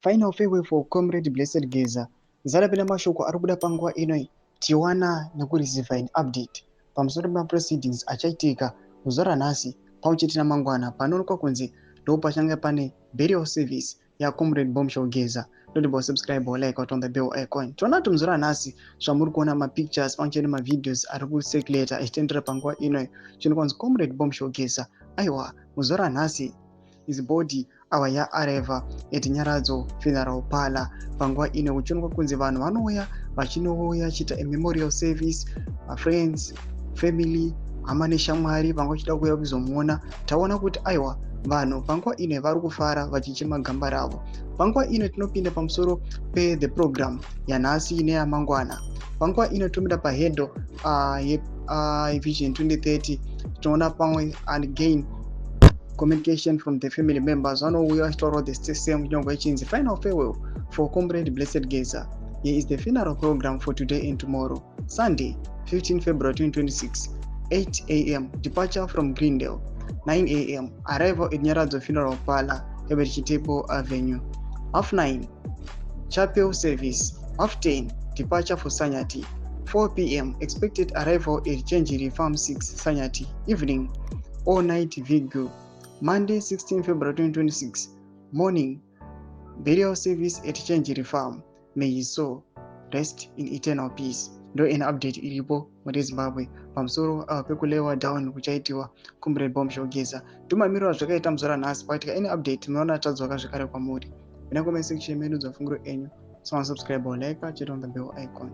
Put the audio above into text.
Final farewell for Comrade Blessed Geza. Zarapinda mashoko ari kubuda panguva ino tiwana nekureceiva an update pamusoro pemaproceedings achaitika muzuva ranhasi pamwe chete namangwana, panoonekwa kunzi ndo pachange pane burial service yaComrade Bombshell Geza. Don't subscribe or like on the bell icon. Tiona kuti muzuva ranhasi, zvamuri kuona mapictures pamwe chete nemavideos ari kucirculata achitendera panguva ino, chinoonekwa kunzi Comrade Bombshell Geza, aiwa, muzuva ranhasi his body ava yaarriva at Nyaradzo Funeral Parlour. Panguva ino kuchionekwa kunzi vanhu vanouya vachinouya chiita memorial service, mafriends, family, hama neshamwari vanga vachida kuuya kuzomuona. Taona kuti aiwa, vanhu panguva ino vari kufara vachichema gamba ravo. Panguva ino tinopinda pamusoro pethe program yanhasi neyamangwana. Panguva ino tinoenda pahead yeVision 2030. Tinoona pamwe and again communication from the family members, vanouya vachitaurawo the same kunyange ichinzi "Final farewell for Comrade Blessed Geza. Here is the funeral program for today and tomorrow. Sunday, 15 February 2026, 8 a.m. departure from Greendale, 9 a.m. arrival at Nyaradzo Funeral Parlour, Herbert Chitepo Avenue, half 9 chapel service, half 10 departure for Sanyati, 4 p.m. expected arrival at Chenjiri Farm 6, Sanyati. Evening, all night vigil. Monday, 16 February 2026, morning burial service at Chenjiri Farm. May his soul rest in eternal peace." Ndo an update iripo muri Zimbabwe pamusoro pekulewa down kuchaitiwa Comrade Bombshell Geza. Ndomamiriro azvakaita muzuva ranhasi. Pakaitika any update, munoona tadzoka zvekare kwamuri. Ina comment section medu dzafungiro enyu. So subscribe or like, chete on the bell icon.